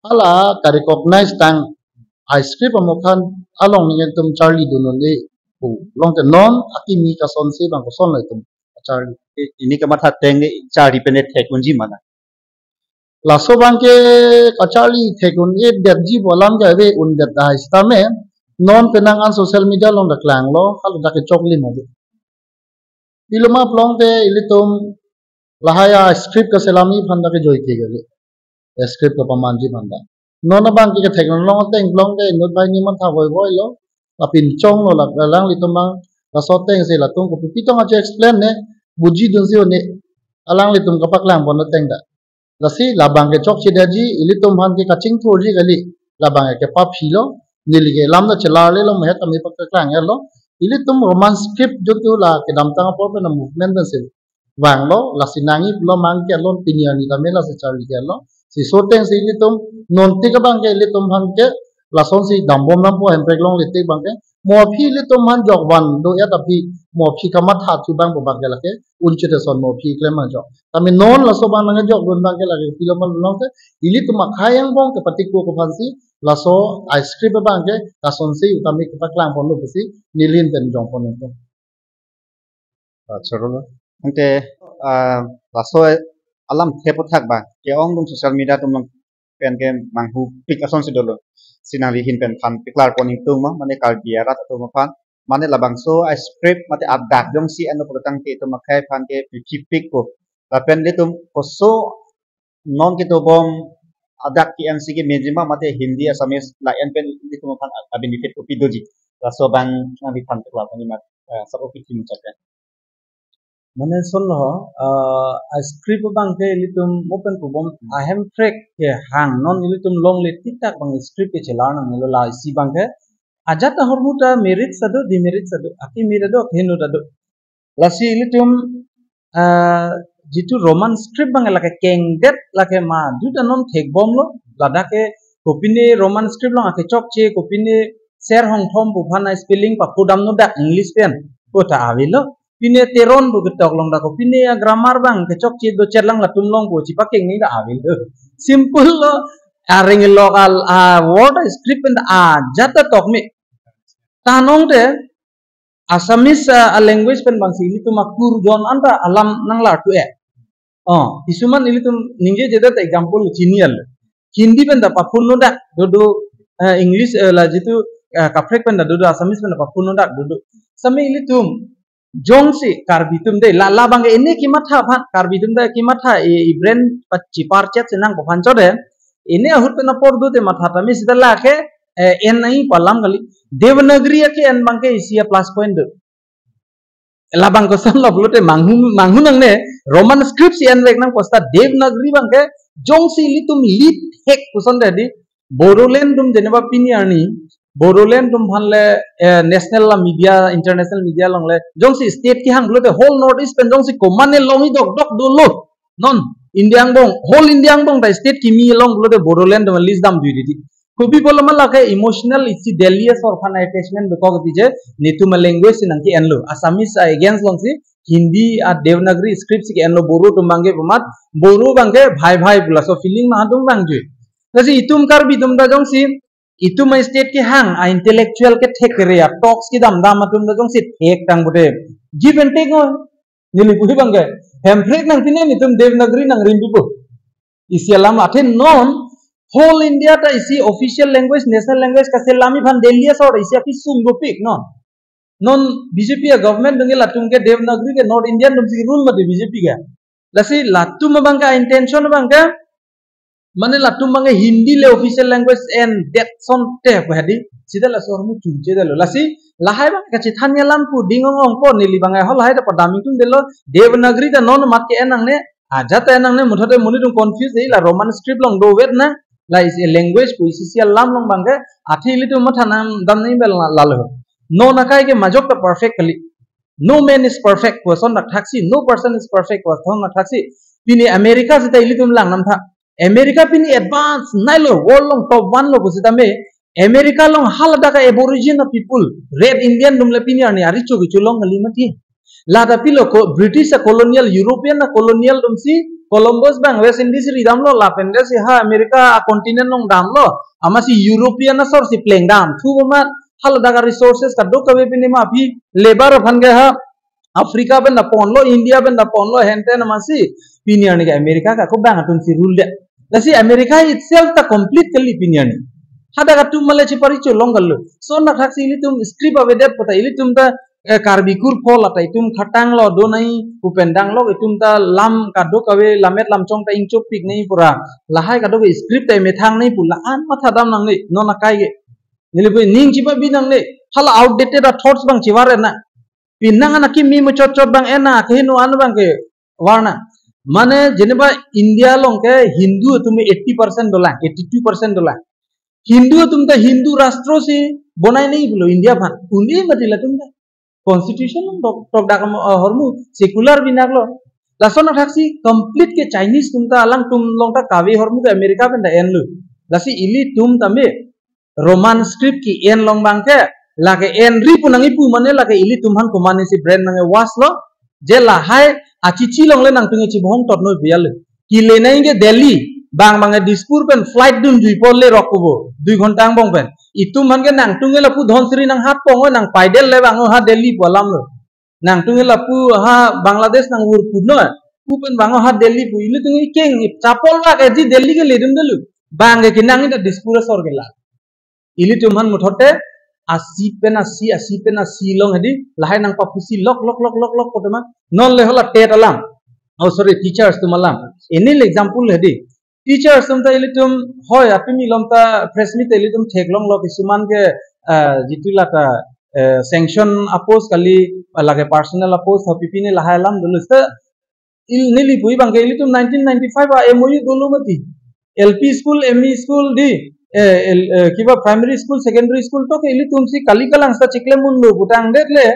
Hala ka-recognize tang a-script amokhan along ning itum charlidun un-e pu. Longte non akimi kasonsi bang kosonlo itum charli. Pini kamatha ateng ke charli pen thek unji ma na. Laso bang ke kacharli thek un-edetji pu alam ke ave undet ahai sitame. Non penang an social media along ta klanglo, haladak ke choklim ave. Iluma pulote ilitum lahai a-script kaselamji aphan ta kejoi ke kali. A-script kapamanji aphan ta. Non abang ke kethek non along ateng pulote inut banghini matha voivoilo. Lapinchonglo la, alanglitum bang laso atengsi latum kopi pitong ache explain ne, bujidunsi un-e. Alanglitum kapaklang pon ateng ta. Lasi labang ke chokchedaji, ilitum aphan ke kachingthurji kali. Labang ke paphilo, neli ke lam ta chelarlelo, muhet tame paklang etlo. Ilitum Roman script jotu la kedamtang apor pen movement pensi vanglo, lasi nangji pulo abang ke alon pini arni tame lasi charli ke lo. Si soteng si ilitum non tik abang ke ilitum aphan ke lasonsi dambom nangpo, Hemprek longle tik abang ke. Mo aphi ilitum aphan jok van do ya, tapi mo aphi kamatha thu abang pu abang ke lake unchite son mo aphi klem abang jok. Tame non laso abang nangkejok dun abang ke lake pilo ma long te, ilitum akhei angbong kepatiko aphansi laso a script abang ke lasonsi tame kepaklang ponlo pusi neli ahin pen jong pon nangpo. Ah, choro lo. Ante, ah, laso alam thepo thak abang ke-ongdung social media atum along pen ke manghupik asonsi dolo. Si nangli ahin pen than piklar pon ingtung ma, mane Karbi arat atum aphan, mane labangso a script mate adak jongsi enlo pulotangte itum akhei aphan ke piphipik ko. Lapen ilitum koso non ketobom adak ke-ensi kemeji ma, mate Hindi, Assamese la-en pen ilitum aphan a-benefit kopi doji. Laso abang nangli than piklar pon ma, eh, sabo pithi muchot ya. Mane lason lo, eh, a script abang ke ilitum mo pen pu bom, a Hemprek kehang non ilitum longle tik tak abang script kechelar nangnelo, lasi abang ke ajat ahormu ta merit sado, demerit sado, akimi ta do, akeheno ta do. Lasi ilitum, eh, jitu Roman script abang lake kengdet lake ma, juta non thekbomlo, ladak ke kopine Roman script along akechokche, kopine ser hongthom pu aphan a spelling paphudam no dak English pen, pu ta avelo. Pine Teron pu ketok along dak, kopine a grammar abang kechokche dochot lang latum along pu chipakeng ni dak avelo. Simple lo, areng lo kal, a word a script pen ajat ta tokme. Tanong te, Assamese, ah, a language pen abangsi ilitum akur jon anta alam nanglar tu eh. Oh, isuman ilitum ningjejedet example chini al. Hindi pen ta paphun no dak dodo, eh, English, eh, la jitu, eh, kaprek pen ta dodo, Assamese pen ta paphun no dak dodo. Same ilitum jongsi Karbi atum de, la, labang ke ini kematha aphan, Karbi atum de kematha, i, i brain pa chipar chet si nangpo aphan chode. Ini ahut pen apor do te matha tame sita lake, eh, en nangji pu alam kali. Devanagari ake en abang ke isi a plus point do. Labang koson lo pulote manghu, manghu nangne, Roman script si envek nangpo seta Devanagari abang ke jongsi ilitum lip hek koson de di, Bodoland atum jeneba pini arni, Bodoland atum aphan le, eh, national la media, international media along le, jongsi state kehang pulote whole North East pen jongsi komatne longji dokdok dolo. Non, India angbong, whole India angbong ta state kimi along pulote Bodoland atum list damjui di di. Kopi pulo ma lake emotional isi Delhi asor aphan attachment bekok ti je, netum a language si nangke-enlo. Assamese a against alongsi, Hindi a Devanagari script si ke-enlo, Boro atum abang ke pu amat, Boro abang ke bhai bhai pu laso feeling ma adung abang jui. Lasi itum Karbi atum ta jongsi, itum a state kehang, a intellectual kethek kere, a talks kedam dam atum ta jongsi thektang pute, give and take ngo. Neli pusi abang ke, Hemprek nangpine netum Devanagari nangrimpipo. Isi alam athe non, whole India ta isi official language, national language kaselamji aphan Delhi asor isi akesung dopik non. Non B J P a government dungke latum ke Devanagari ke North Indian atum si rule mati B J P ke. Lasi latum abang ke intention abang ke, mane latum abang ke Hindi le official language endet asonte pu hadi. Sita laso ahormu chunche detlo. Lasi lahai abang kachethan alam pu ding ong ongpo, neli abang ke ho lahai ta padam ingtung detlo. Devanagari ta non mat ke-en nangne, ajat ta en nangne, muthot te monit atum confuse de, la Roman script along dovet na, la isi language pu isi isi alam along abang ke, athe ilitum matha nangdam nangji abang la, lalo. Non akai ke majok ta perfect kali. No man is perfect pu ason dak thaksi, no person is perfect pu ason dak thaksi. Pini America sita ilitum lang nam tha. America pini advance nai lo, world along top one lo pu sitame, America along haladak a Aboriginal people, Red Indian atum le pini arni arecho kecho long kali mati. Lata pilo ko British a colonial, European a colonial atum si Columbus abang West Indies ridamlo, lapen de si ha America a continent along damlo, amatsi European asor si plengdam thu pu amat, haladak a resources kadokave pini ma aphi labor aphan ke ha Africa pen ta ponlo, India pen ta ponlo, hente amatsi pini arni ke America ke ako abang atum si rule det. Lasi America itself ta complete kali pini arni. Hadak atum male chipari cholong kalo. So na thaksi ilitum script avedet pu ta ilitum ta, eh, Karbi kur pho lata itum khatang lo do nai pu pen dang lo itum ta lam kadokave lamet lamchong ta ingchopik nai pura. Lahai kadokave script ta emethang nai pu la-an matha dam nangne non akai ke. Neli pu ning chipabi nangne. Hala outdated a thoughts abang chivar na. Pinang an akimi muchot chot abang en na, akeheno an abang ke var na. Mane jeneba India along ke Hindu atum eighty percent dolang, eighty-two percent dolang. Hindu atum ta Hindu rastro si bonai nai pulo India aphan. Uni mati latum ta. Constitution along tok, tokdak ahormu secular binaklo. Lason athaksi complete ke Chinese atum ta, alangtum along ta kave ahormu ke America pen ta enlo. Lasi ilitum tame Roman script ke-en along abangke, lake enri pu nangkipu mane lake ilitum aphan komatne si brand nangkewas lo, je lahai achichi along le nangtum chibohong tot noi pu ya le. Kile nangke Delhi, bang bang Dispur pen flight dunjui apor le rok pupo, dui ghonta angbong pen. Itum aphan ke nangtum ke lapu Dhansiri nanghat pong, nang paidal le bang ha Delhi pu alam lo. Nangtum ke lapu ha Bangladesh nang vur pu noi, pu pen bang ha Delhi pu. Ilitum ke keng, chapol bak eji Delhi ke ledun dulu. Bang ke kenang ita Dispur asor ke la. Ilitum aphan muthote asi pen asi, asi pen asi along hedi, lahai nangpapusi lok, lok, lok, lok, lok, kotoma. Non le hala TET alam. Oh, sorry, teachers atum alam. Ini le example hedi. Teachers atum ta ilitum, hoi, apimi along ta press meet ilitum theklonglo kisuman ke, ah, jitu lata, eh, sanction a-post kali, ah, lake personal a-post, ha pipine lahai alam dolo. Seta il neli pu abangke ilitum nineteen ninety-five a-MoU dolo mati. LP school, ME school di, eh, el, eh, kiba primary school, secondary school to ke ilitum si kali kalang seta chiklem unlo putangdet le.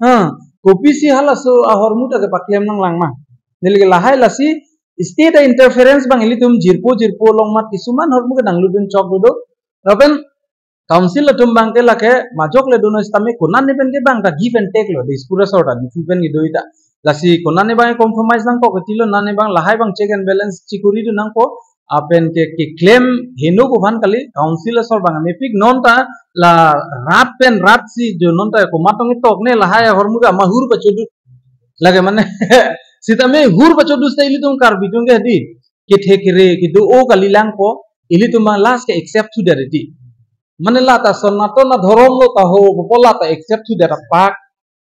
Ha, kopisi halaso ahormu ta kepaklem nanglang ma. Neli ke lahai lasi state a-interference abang ilitum jirpo jirpo along mat kisuman ahormu ke nanglutdun chok dodok. Lapen council atum abangke lake majok le dunoi sitame konane pen ke bang ta give and take lo, Dispur asor ta, Diphu pen kedo ita. Lasi konane abang compromise nangkok ketilo, nane abang lahai abang check and balance chikuri dun nangpo, lapen ke, keklem heno ko aphan kali, council asor abang mepik non ta la rat pen rat si jo non ta komat tong itok ne lahai ahormu ke mahur pachodu. Lake mane, sitame hur pachodu seta ilitum Karbi atum ke di, kethe kere, kedo-o kali langpo, ilitum abang last ke accept thudet di. Mane lata Sanatana dhorom lo ta ho, pupo lata accept thudet apak,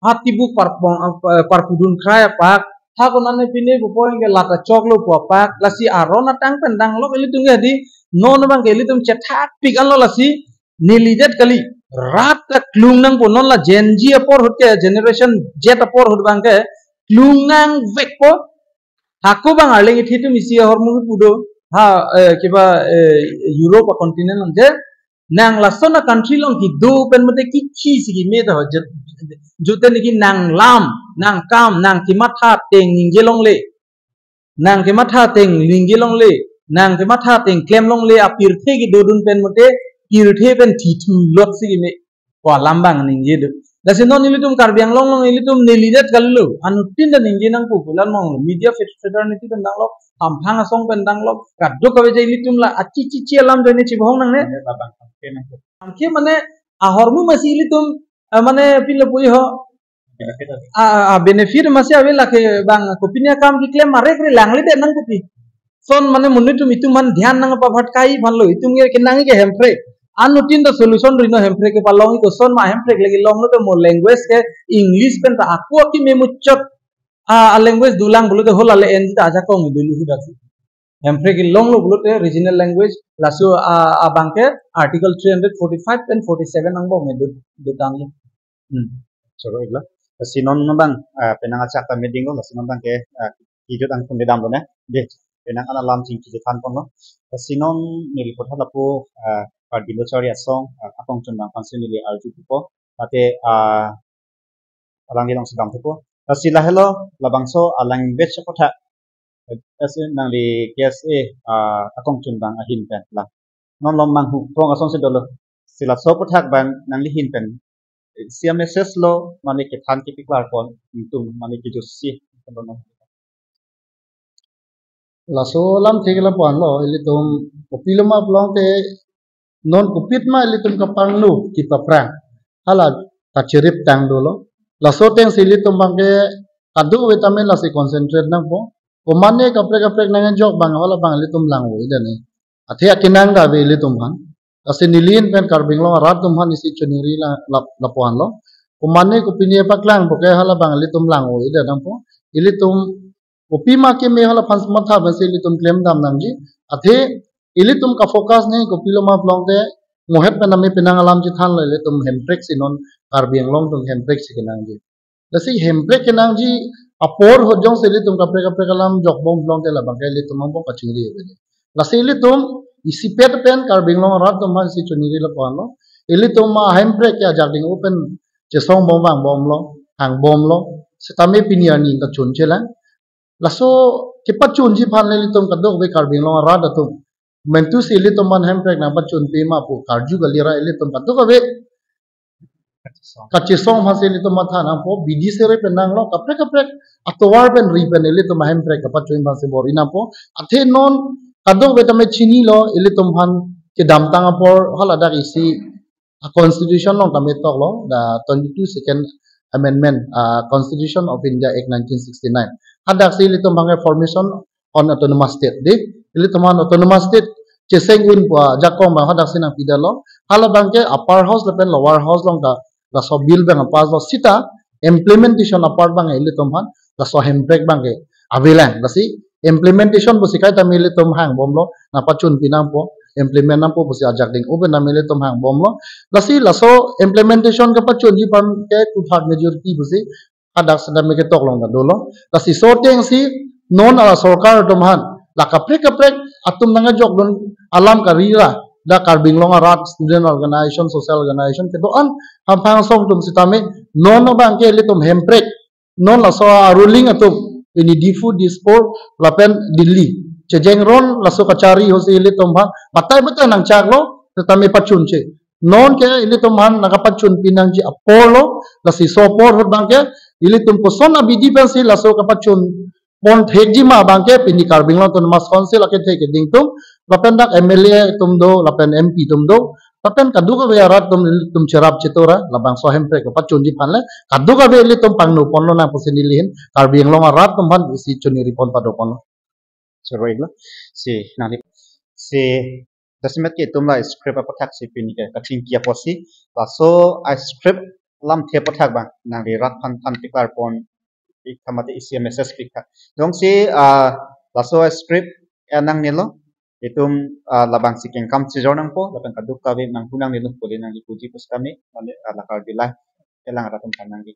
ha tibuk parpong, eh, parpudun krai apak, ha konane pine pupo ke lata choklo pu apak, lasi aron atang pen danglok ilitum ke di, non abangke ilitum chethak pik anlo lasi, nelidet kali, rat ta klung nangpo non la Gen Z apor ahut ke, generation Z apor ahut abangke, klung nangvekpo, hako abang arleng ithe atum isi ahormu pu do. Ha, eh, kiba, eh, Europe a-continent along je. Nang lason a-country along kedo pen mate kichi si keme ta ho. Jut, jute niki nang lam, nang kam, nang kematha ateng ningje longle. Nang kematha ateng ningje longle. Nang kematha ateng klem longle. Apirthe kedodun pen mate pirthe pen thithu lot si keme. Ko alam abang ningje do. Lasi non ilitum Karbi Anglong along ilitum nelidet kalilo. Anuttin ta ningje nangpo pu la mong lo. Media frat-, fraternity pen danglok, hamphang asong pen danglok, kadokave je ilitum la achichichi alam joine chibohong nangne. Abang, abang, abang. Anke mane ahormu masi ilitum, eh, mane pilo pu iho. Benefit ave. Ah, ah, benefit masi ave lake bang kopine akam keklem arek re langle det nang kopi. Son mane monit atum itum aphan dhyan nangpaphat kai aphan lo, itum ke kenang ke Hemprek. Anuttin ta solution rino Hemprek kepalong iko, son ma Hemprek lagi longlo te mo language ke English pen ta ako akeme muchot a, a-language dolang pulote hala le en ta ajakong dulu hudak si. Hemprek longlo pulote regional language laso a, abangke Article three hundred forty-five and forty-seven angbong me do, dotanglo. Hmm. Choro iglo. Lasi non abang, ah, penang achak ta meeting lo, lasi non abangke, ah, kijut angkun damlo ne. De, penang ana lam chingki chethan ponlo. Lasi non neli puthot lapu, ah, Karbi Lo Charli Asong, ah, akongchunbang aphansi neli arju thupo. Mate, ah, alangli alongsi damthupo. Lasi lahelo, labangso a-language aputhak, eh, as in nangli K S A, ah, akongchunbang ahin pen la. Non lom manghu prong asonsi dolo. Si laso aputhak abang nangli ahin pen, eh, isi a-message lo, mane kethan kepiklar pon, itum mane kijutsi. Laso alamthe ke lapu-an lo, ilitum kopiloma pulote non kopit ma ilitum kapangno kepaphrang. Hala kachirip tang dolo. Laso atengsi ilitum abangke kadokave tame lasi concentrate nangpo. Komane kaprek kaprek nang-enjok abang hala abang ilitum lang-o-e dane. Athe akenang ta ave ilitum aphan. Lasi neli ahin pen Karbi Anglong arat atum aphan isi choningri la, la, lapu-an lo. Komane kopine paklang puke hala abang ilitum lang-o-e dane nangpo. Ilitum kopima keme hala aphan matha pensi ilitum klemdam nangji. Athe ilitum ka-focus ne kopiloma pulote mohet pen ami penang alam chethanlo, ilitum Hemprek si non Karbi Anglong atum Hemprek si kenangji. Lasi Hemprek kenangji apor ahut jongsi ilitum kaprek kaprek alam jokbom pulote labangke ilitum angbong kachingri ave. Lasi ilitum isipet pen Karbi Anglong arat atum aphan isi choningri lapu-an lo. Ilitum a-Hemprek ke ajak ding-o pen chesong bom vangbomlo, hangbomlo, setame pini arni ta chunchelang. Laso kepachunji aphan le ilitum kadokave Karbi Anglong arat atum, mentu si ilitum aphan hemprek nangpachunpi ma pu karju kali ra ilitum kadokave kachesong aphan si ilitum matha nangpo, bidi sere pen nanglo, kaprek kaprek atovar pen ri pen ilitum ahemprek kapachun aphan si bor-i nangpo. Athe non kadokave tame chinilo, ilitum aphan kedamtang apor haladak isi a constitution along tame toklo, the twenty-two second amendment, uh, Constitution of India Act nineteen sixty-nine. Hadak si ilitum aphan formation on autonomous state, di. Ilitum aphan autonomous state cheseng un pu ajakong abang hadak si nangpidetlo. Hala abangke upper house lapen lower house along ta laso bill abang pass lo seta implementation apart abang ilitum aphan laso hemprek abangke avelang. Lasi implementation pusi kaita me ilitum hangbomlo, nangpachunpi nangpo, implement nangpo pusi ajak ding open na me ilitum hangbomlo. Lasi laso implementation kapachunji aphan ke two third majority pusi hadak setame ketok along ta dolo. Lasi so ateng si non ala sorkar atum aphan la kaprek kaprek atum nangkejokdun alam kari ra, dak Karbi Anglong arat, student organization, social organization kedo-an hamphang asong atum setame non abangke ilitum hemprek, non laso a ruling atum, pini Diphu, Dispur lapen Delhi chejeng ron laso kachari ahut si ilitum aphan batai batai nangchaklo, setame pachunche. Non ke ilitum aphan nangkapachunpi nangji apor lo, lasi so apor ahut abangke ilitum koson abidi pensi laso kapachun pon thekji ma abangke pini Karbi Anglong Autonomous Council akethe keding atum, lapen dak M L A atum do, lapen M P atum do, lapen kadokave arat atum, ilitum cherap chetora labangso hemprek kapachunji aphan le kadokave ilitum pangno ponlonang pusi neli ahin Karbi Anglong arat atum aphan isi chuniri pon pado ponlo. Choro iglo. Si nangli, si jasemet ke itum la script aputhak si pini ke kachingki apotsi, laso a script lamthe aputhak abang nangli rat aphan than tiklar pon ik tha mate isi message pik tha. Jongsi, ah, laso script ya nangnelo, itum, ah, labangsi kengkam chijor nangpo, lapen kadokave nanghu nangnelo pule nangli puji pusitame, mane, ah, la Karbi Live kelang arat atum aphan nangli.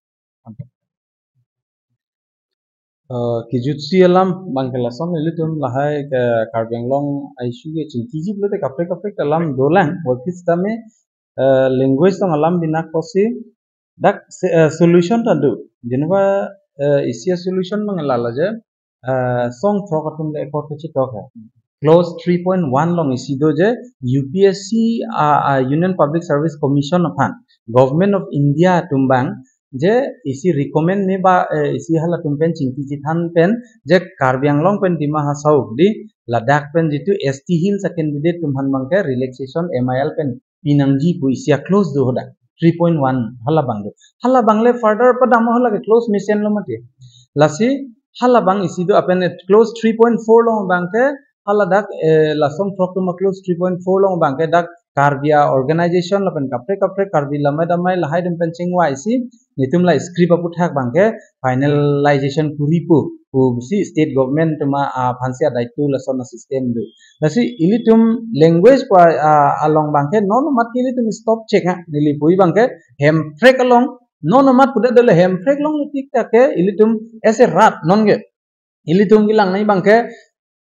Eh, kejutsi alam abangke lason, ilitum lahai ke Karbi Anglong a issue ke chingkiji pulote kaprek kaprek alam dolang, wapis tame, eh, language along alam binak kosi dak se-, eh, solution ta do. Jeneba, eh, isi a solution abang lalo je, eh, song throk atum le accord kechitok hai. Clause three point one along isi do je U P S C, ah, ah, Union Public Service Commission aphan, Government of India atum abang je isi recommend me ba, eh, isi halatum pen chingki chithan pen je Karbi Anglong pen Dima Hasao di ladak pen jitu S T Hills a candidate atum aphan abangke relaxation M I L pen pinangji pu isi a clause do hadak three point one hala abang do. Hala abang le further padam hala ke clause mesenlo mati. Lasi hala abang isi do lapen clause three point four along abangke hala dak, eh, la song throk atum a clause three point four along abangke dak Karbi a organization lapen kaprek kaprek Karbi lamai damai lahai atum pen chingvai si netum la script aputhak abangke finalization kuri pu, pu si state government atum aphan si adai tu lason a system do. Lasi ilitum language pa, ah, along abangke non amat ke ilitum stop chek ha, neli pu abangke hemprek along, non amat pudet dole hemprek along le tik tak ke ilitum as a rat non ke ilitum kelang nai abangke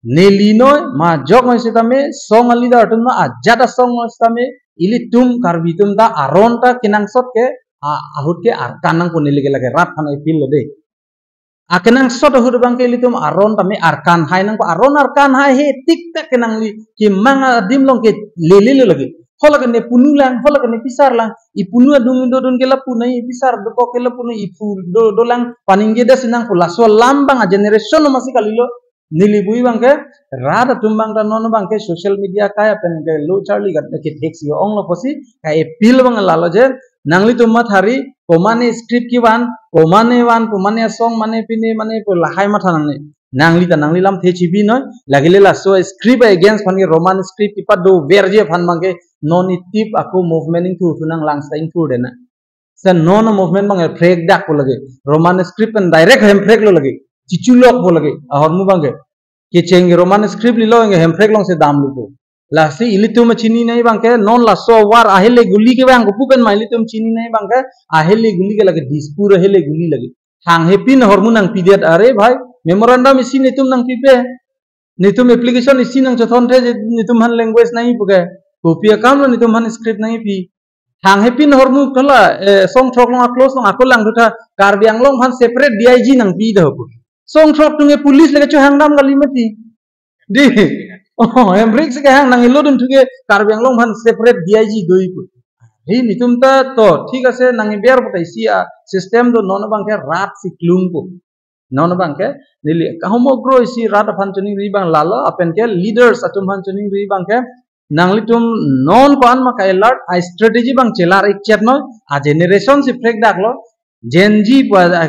neli noi, majok noi sitame, song a leader atum noi, ajat asong noi sitame, ilitum Karbi atum ta aron ta kenangsot ke, a, ahut ke arkan nangpo, neli ke lake rat aphan appeal lo de. Akenangsot ahut abangke ilitum aron tame arkan hai nangpo, aron arkan hai he tik tak ke nangli kemang adim along ke lele lo lake. Hala ke ne punu lang, hala ke ne pisar lang, ipunu adung dodun ke lapu nai, ipisar dokok ke lapu nai, ipu do, dolang paningje da sinang pu laso alam abang a generation lo masi kalilo. Neli pu abangke rat atum abang ta non abangke social media kai pen ke lo charli gat ke thek si onglo pusi ka appeal abang lalo je nanglitum mathari, komane script kevan, komane van, komane song, mane pine, mane pu lahai matha nangne. Nangli ta nangli lamthe chibi noi, lake le laso script against aphan ke Roman script kepado verji aphan abangke non itip ako movement ingthur thu nang langsta ingthur dena. Sa non movement abang hemprek dak po lake. Roman script pen direct hemprek lo lake. Chichulok po lake. Ahormu abangke. Kecheng Roman script lilo hemprek along si damlo po. Lasi ilitum chini nai abangke non laso war ahele guli ke abang kopu pen ma ilitum chini nai abangke ahele guli ke lake Dispur ahele guli lake. Hang hepin ahormu nangpidet are bhai. Memorandum isi netum nangpipe. Netum application isi nangchothon the je netum aphan language nangji pu ke. Kopi akam lo netum aphan script nangjipi. Hang hepin hormu thala, eh, song throk long a-close long ako lang thu tha Karbi Anglong aphan separate D I G nangpi do pu. Song throk atum ke police lake chohang dam kali mati. Di. Oh, Hemprek si kehang nang ilo dun thu ke Karbi Anglong aphan separate D I G do-i pu. Hi netum ta to, thik ase nang ber pu ta isi a-system do non abang ke rat si klung pu. Non abang ke, neli kahomogro isi rat aphan choningri abang lalo, lapen ke leaders atum aphan choningri abang ke, nanglitum non ko-an ma ka-alert, a-strategy abang chelar ik chet noi, a-generation si prekdak lo, Gen Z pu a, a,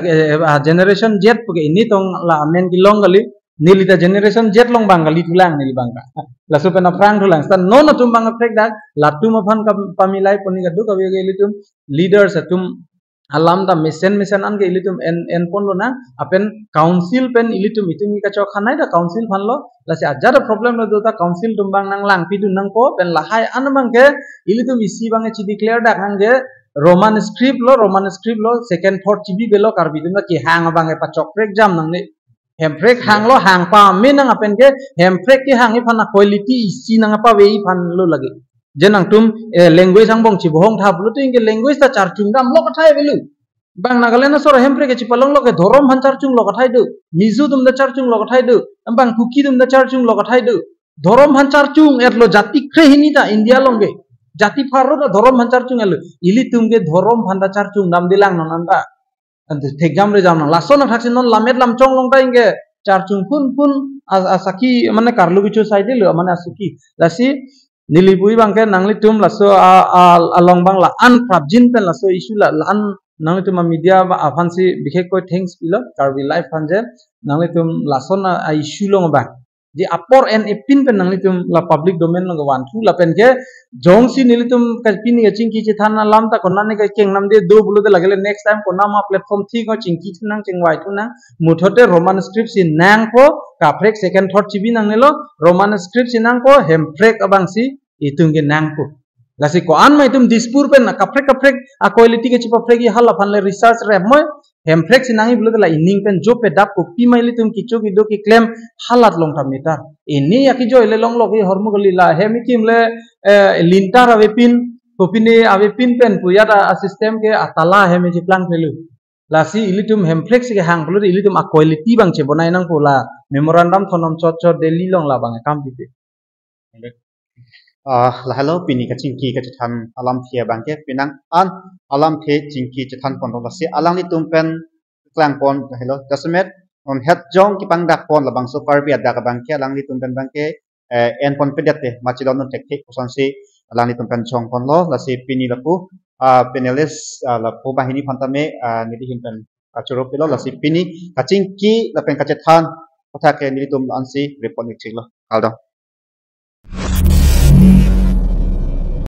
a-generation Z pu ke ini tong la amen kelong kali, neli ta generation Z long abang kali thulang neli abang ka. Laso pen aphrang thulang, seta non atum abang prekdak, latum aphan ka pamilai poni kaduk kave ke ilitum, leaders atum, alam ta mesen mesen an ke ilitum en, en ponlo na, lapen council pen ilitum itum ke kachok khanai ta council aphan lo, lasi ajat a-problem lo do ta council atum abang nanglangpi dun nangpo, pen lahai an abang ke ilitum isi abang ke chi-declare dak nang ke Roman script lo, Roman script lo, second thought chibi belo Karbi atum ta kehang abang ke pachok prek jam nangne. Hemprek hang lo hang pame nang lapen ke Hemprek kehang iphan a-quality isi nangpave iphan lo lake. Je nangtum, eh, language angbong chibohong tha pulote anke language ta charchung dam lo kathai avelo. Bang Nagaland asor Hemprek ke chipalong lo ke dhorom aphan charchung lo kathai do. Mizo atum ta charchung lo kathai do. Bang Kuki atum ta charchung lo kathai do. Dhorom aphan charchung et lo jati kre hini ta India along ke. Jati pharo ta dhorom aphan charchung et lo. Ilitum ke dhorom aphan ta charchung dam dilang non anta. Ante thekjam rejam nang. Lason athaksi non lammet lamchong long ta anke charchung phun phun a, asakhi mane karlu kecho sai dilo mane asakhi. Lasi neli pu abang ke nanglitum laso a, a, along abang la-an prapjin pen laso issue la, la-an nanglitum a-media ba aphan si bikhek koi thanks pilo Karbi Live aphan je nanglitum lason a, a-issue long abang. Je apor en epin pen nanglitum la public domain along vanthu lapen ke jongsi nelitum ka pini kachingki chethan alam ta konane kachengnam de do pulote lake le next time konat ma platform thik ko chingki thu nang chingvai thu nang muthote Roman script si nangpo kaprek second thought chibi nangnelo Roman script si nangpo Hemprek abang si itum ke nangpo. Lasi ko-an ma itum Dispur pen kaprek kaprek a-quality ke chipaprek-i hala aphan le research rep moi Hemprek si nangji pulote la ining pen jo pedap kopi ma ilitum kicho kido keklem halat long ta meter. Ini ya kijoi le long lo ke hormu kali la hem ikim le, eh, lintar avepin, kopine avepin pen pu ya ta a-system ke atala hem chiplang pelu. Lasi ilitum Hemprek si kehang pulote ilitum a-quality abang chebonai nangpo la memorandum thonom chot chot Delhi along la abang kam pipe. Ah, lahelo pini kachingki kachethan alamthe abang ke penang an alamthe chingki chethan pon lasi alanglitum pen keklang pon lahelo jasemet non het jong kepangdak pon labangso Karbi adak abang ke alanglitum pen abang ke, eh, en pon pedet te machilon non thekthek kosonsi alanglitum pen chong ponlo lasi pini lapu, ah, panelist, ah, lapu banghini aphan tame, ah, neli ahin pen kachoro pilo lasi pini kachingki lapen kachethan kotha ke nelitum ansi report ni chiklo. Kardom.